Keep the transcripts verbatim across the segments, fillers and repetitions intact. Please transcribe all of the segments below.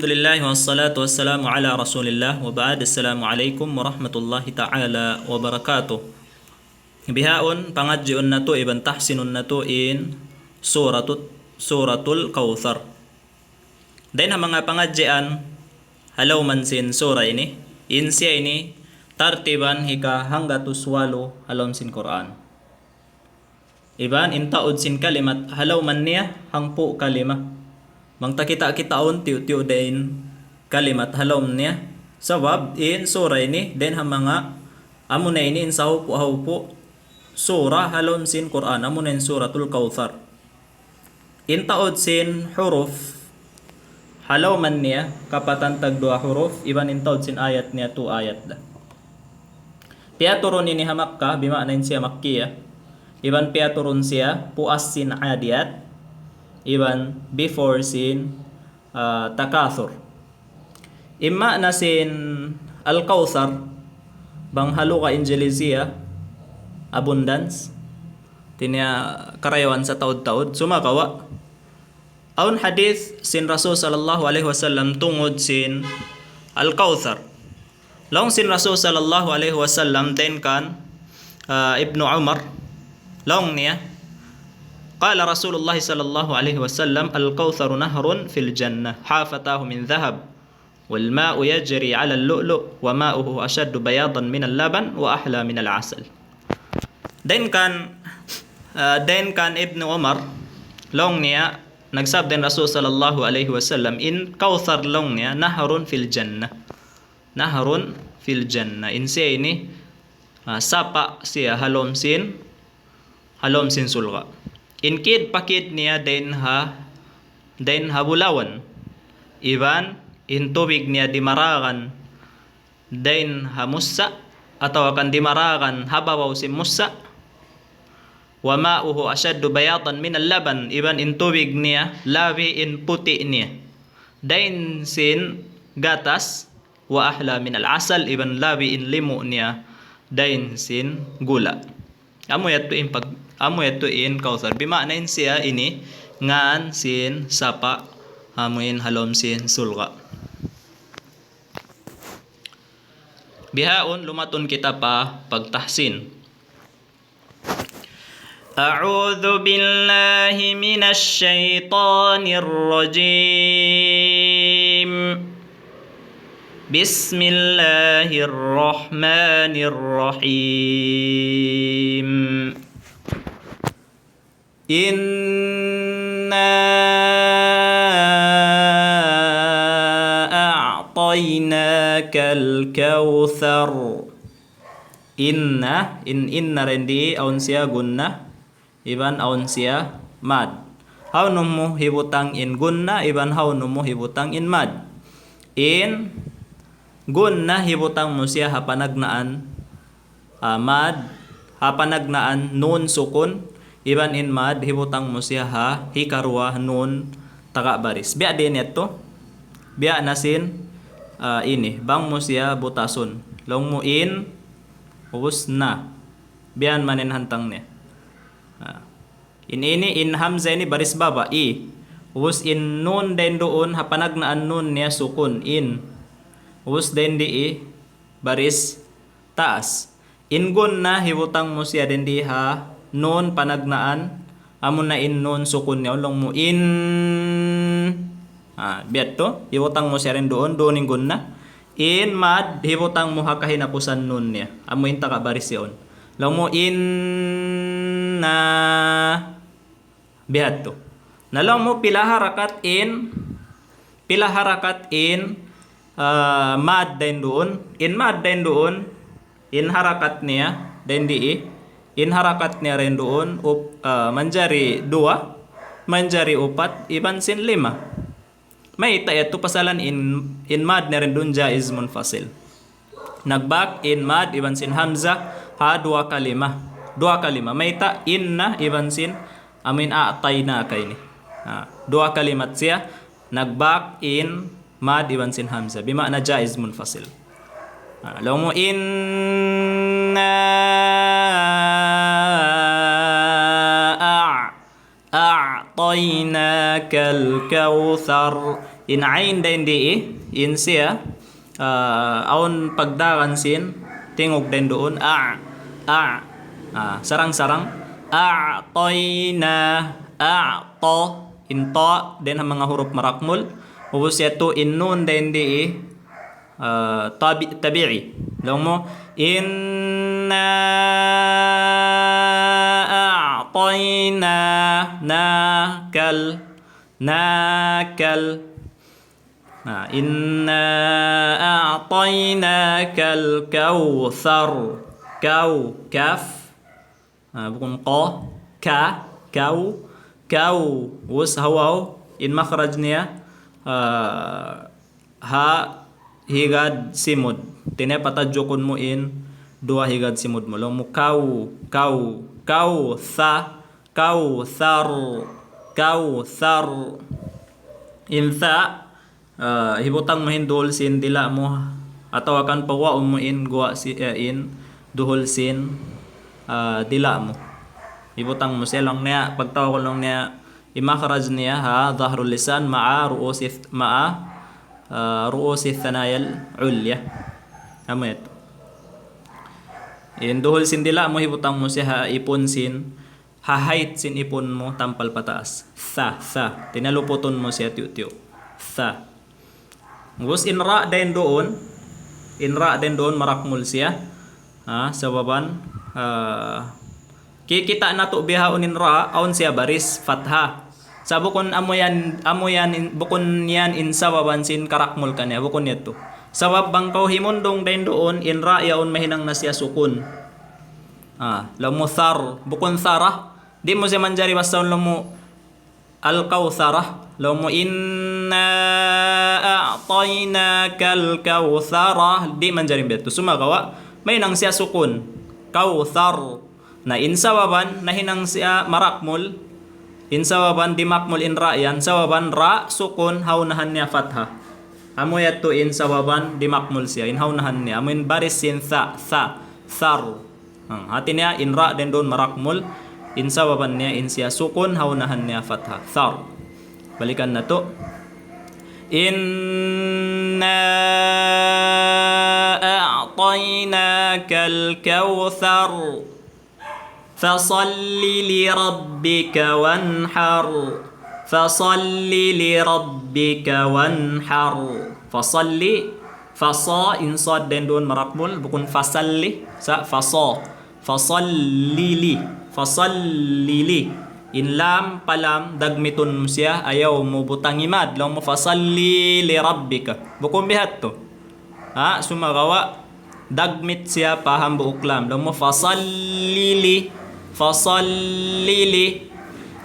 Alhamdulillah, wassalatu wassalamu ala rasulillah, wa ba'd. Assalamu alaikum warahmatullahi ta'ala wabarakatuh. Bihaun, pangadjiun natu' iban tahsinun natu' in suratut, Suratul Kawthar. Dayn ha manga pangadjian, ha lawm sin sura ini, in siya ini, tartiban hika hanggatus walu ha lawm sin Qur'an. Iban in taud sin kalimat ha lawm niya hangpu' kalima. Bang ta kita-kitaun tiyu'-tiyu' da in kalimat ha lawm niya. Sabab in sura ini dayn ha manga amuna ini in sahaupu'-haupu' sura ha lawm sin Qur'an, amuna in Suratul Kawthar. In taud sin huruf ha lawm niya kapatan tagduwa huruf, iban in taud sin ayat niya tu ayat da. Piyaturun ini ha Makkah, bima'na in siya Makkiyah. Iban piyaturun siya puas sin Adiyat, iban before sin, ah, Takathur. In ma'na sin Al-Kawthar, bang ha lugha Injiliziyah, abundance, hati niya karayawan sa taud-taud, sumagawa' awn hadith sin Rasul sallallahu alaihi wasallam tungud sin Al-Kawthar. Laung sin Rasul sallallahu alaihi wasallam dayn kan, ah, Ibnu Umar, laung niya, قال رسول الله صلى الله عليه وسلم: الكوثر نهر في الجنة، حافتاه من ذهب، والماء يجري على اللؤلؤ، وماؤه أشد بياضا من اللبن وأحلى من العسل. Dayn kan, ah, dayn kan Ibnu Umar, laung niya, nagsabda in Rasul sallallahu alaihi wasallam, in Kawthar laung niya, نهر في الجنة. نهر في الجنة. In siya ini, ah, sapa' siya ha lawm sin, ha lawm sin surga'. In kid pakid niya dayn ha, dayn ha bulawan. Iban in tubig niya dimaragan dayn ha mussa', atawa kan dimaragan ha babaw sin mussa'. وماؤه أشد بياضا من اللبن, iban in tubig niya labi in puti' niya dayn sin gatas. وأحلى من العسل, iban labi in limu niya dayn sin gula'. Amu yadtu in pag-, amu yadtu in Kawthar. Bima'na in siya ini ngan sin sapa' amu in ha lawm sin surga'. Bihaun lumatun kita pa pagtahsin. أعوذ بالله من الشيطان الرجيم. بسم الله الرحمن الرحيم. إنا أعطيناك الكوثر. Inna, in inna dayn di awn siya gunna, iban awn siya mad. Hawnu mu hibutang in gunna, iban hawnu mu hibutang in mad. In gunna hibutang mu siya ha panagnaan, ah, mad, ha panagnaan nun sukun, iban in mad hibutang mu siya ha hikaruwa nun taga baris. Biya' diin yadtu? Biya' na sin, ah, ini, bang mu siya butasun. Laung mu in, ubus na. Biya' yan man in hantang niya. Ah. In ini, in hamza ini baris baba', i. Ubus in nun dayn duun, ha panagnaan nun niya sukun, in. Ubus dayn di, i, baris taas. In gunna hibutang mu siya dayn di ha nun panagnaan, amuna in nun sukun niya, laung mu in. Ah, biya' yadtu, hibutang mu siya dayn duun, duun in gunna. In mad, hibutang mu ha kahinapusan nun niya. Amu in taga baris yaun. Laung mu inna. Biya' yadtu. Na laung mu pila harakat in, pila harakat in, ah, mad dayn duun. In mad dayn duun, in harakat niya dayn di, i. In harakat niya dayn duun, up-, ah, manjari duwa, manjari upat, iban sin lima. Mayta' yadtu? Pasalan in, in mad niya dayn duun jaiz munfasil. Nagbak in mad iban sin hamza ha duwa kalima. Duwa kalima. Mayta'? Inna iban sin amu in a'taynaka ini. Ha, duwa kalimat siya. Nagbak in mad iban sin hamza. Bima'na jaiz munfasil. Ha, laung mu inna a-, أعطيناك الكوثر. In ain dayn di, in siya, ah, awn pagdaran sin, tingug dayn duun, a, a, ah, sarang-sarang, a'tayna, a'ta, in ta, dayn ha manga huruf marakmul, ubus yadtu in nun dayn di, ah, tabi-, tabi'i. Laung mu, inna a'tayna, na, kal, na, kal. Na, inna a'taynakal kawthar. Kaw, kaf. Na, bukun qa, ka, kaw, kaw. Ubus ha waw, in makhraj niya, ah, ha higad simud. Hati niya patajukun mu in duwa higad simud mu. Laung mu kaw, kaw, kaw, tha, kawthar, kawthar. In tha, ah, hibutang mu in duhul sin dila' mu, atawa kan paguwaun mu in guwa' si-, eh, in duhul sin, ah, dila' mu. Hibutang mu siya laung niya, pagtawagun laung niya, in makhraj niya ha dhahrul lisan ma'a ru'usi th-, ma'a, ah, ru'usi thanayal ulya. Amu yadtu. In duhul sin dila' mu hibutang mu siya ha ipun sin, ha height sin ipun mu tampal pataas. Tha, tha. Hati niya luputun mu siya tiyu'-tiyu'. Tha. Ubus in ra dayn duun. In ra dayn duun marakmul siya. Ha, sababan, ah, kikita' natu' bihaun in ra, awn siya baris, fatha. Sa' bukun amu yan, amu yan in, bukun yan in sababan sin karakmul kaniya, bukun yadtu. Sabab bang kaw himundung dayn duun, in ra yaun mahinang na siya sukun. Ah, laung mu thar, bukun thara. Di' mu siya manjari basahun laung mu al-kawthara. Laung mu inna a'taynakal kawthara. Di' manjari biya' yadtu. Sumagawa', mahinang siya sukun. Kawthar. Na in sababan, nahinang siya marakmul. In sababan dimakmul in ra yan. Sababan ra sukun ha unahan niya fatha. Amu yadtu in sababan dimakmul siya. In ha unahan niya. Amu in baris sin tha, tha, thar. Hmm, hati niya in ra dayn duun marakmul, in sababan niya in siya sukun ha unahan niya fatha. Thar. Balikan natu'. Inna a'taynakal kawthar. Fasalli li rabbika wanhar. Fasalli li rabbika wanhar. Fasalli. Fasa, in sad dayn duun marakmul, bukun fasalli, sa' fasa. Fasalli li. Fasalli li. In lam, pa lam, dagmitun mu siya, ayaw mu butangi mad. Laung mu fasalli li rabbika. Bukun biya' hādtu. Ha, sumagawa', dagmit siya pa hambuuk lam. Laung mu fasalli li. Fasalli li.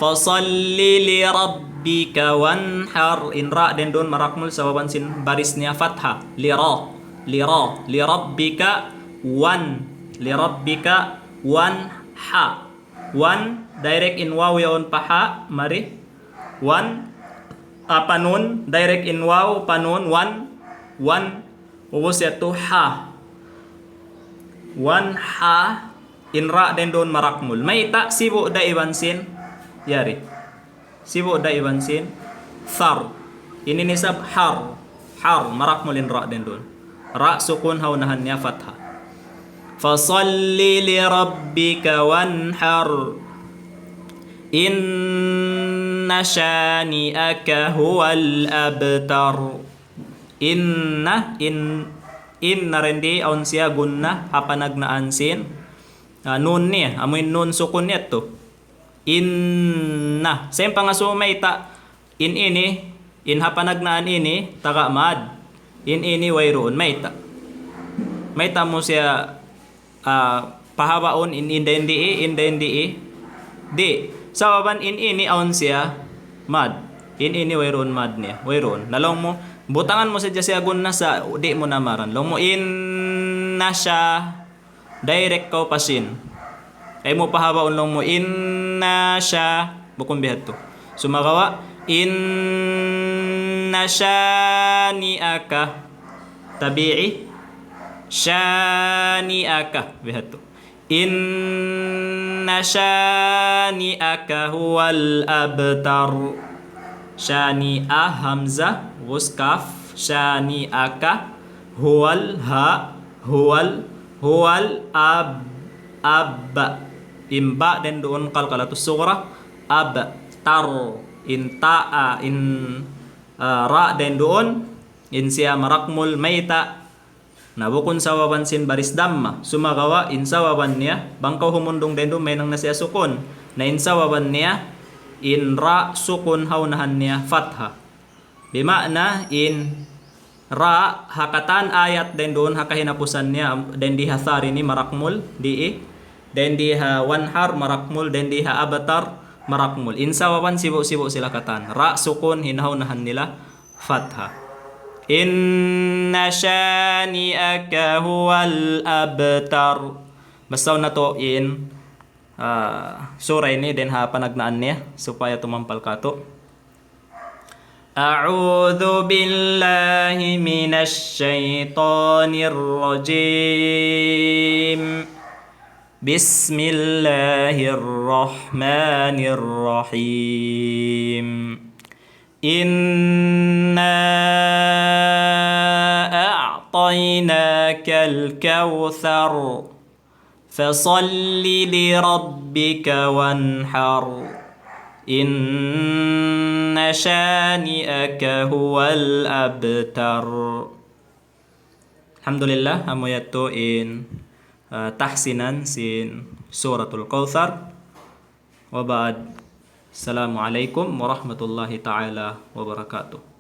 Fasalli li rabbika wanhar. In ra dayn duun marakmul sababan sin baris niya fatha. Li ra. Li ra. Li rabbika wan. Li rabbika wanha. Wan, direct in waw yaun pa ha, mari. Wan, apa nun, direct in waw pa nun, wan, wan, ubus yadtu ha. Wanha, in ra dayn duun marakmul. Mayta', sibu' da iban sin, yari. Sibu' da iban sin, thar. Ini isab har. Har, marakmul in ra dayn duun. Ra sukun ha unahan niya fatha. Fasalli li rabbika wanhar. Inna shani'aka huwal abtar. Inna, in, inna dayn di awn siya gunna, ha panagnaan sin, ah, nun niya, amu in nun sukun niya tu. Inna. Sa' in pangasubu mayta', in ini, in ha panagnaan ini, taga mad. In ini wayruun, mayta'. Mayta' mu siya, ah, pahabaun in, in dayn di, in dayn di. Di'. Sababan in ini awn siya mad. In ini wayruun mad niya, wayruun. Na laung mu, butangan mu sadja siya gunna sa' di' mu na marā. Laung mu inna sha. Direct kaw pa sin. Ayaw mu pahabaun laung mu, inna sha. Bukun bihadtu. Sumagawa', inna shani'aka. Tabi'i. Shani'aka. Bihadtu. Inna shani'aka huwal abtar. Shani'a hamzah. Ubus kaf, shani'aka, huwal ha, huwal, huwal ab, ab. In ba dayn duun qalqalatus sughra, ab, tar, in ta, ah, in, ah, ra dayn duun, in siya marakmul mayta'. Na bukun sababan sin baris damma, sumagawa' in sababan niya, bang kaw humundung dayn duun mahinang na siya sukun. Na in sababan niya, in ra sukun ha unahan niya fatha. Bima'na in ra ha katan ayat dayn duun ha kahinapusan niya, dayn di ha thar ini marakmul, di, dayn di ha wanhar marakmul, dayn di ha abtar marakmul. In sababan sibu'-sibu' sila katan. Ra sukun in ha unahan nila fatha. Inna shani'aka huwal abtar. Basaun natu' in, ah, sura ini dayn ha panagnaan niya supaya tumampal katu'. أعوذ بالله من الشيطان الرجيم. بسم الله الرحمن الرحيم. إنا أعطيناك الكوثر. فصل لربك وانحر. إن شانئك هو الأبتر. Alhamdulillah, amu yadtu in, ah, tahsinan sin Suratul Kawthar. Wa ba'd. Assalamu alaykum warahmatullahi ta'ala wabarakatuh.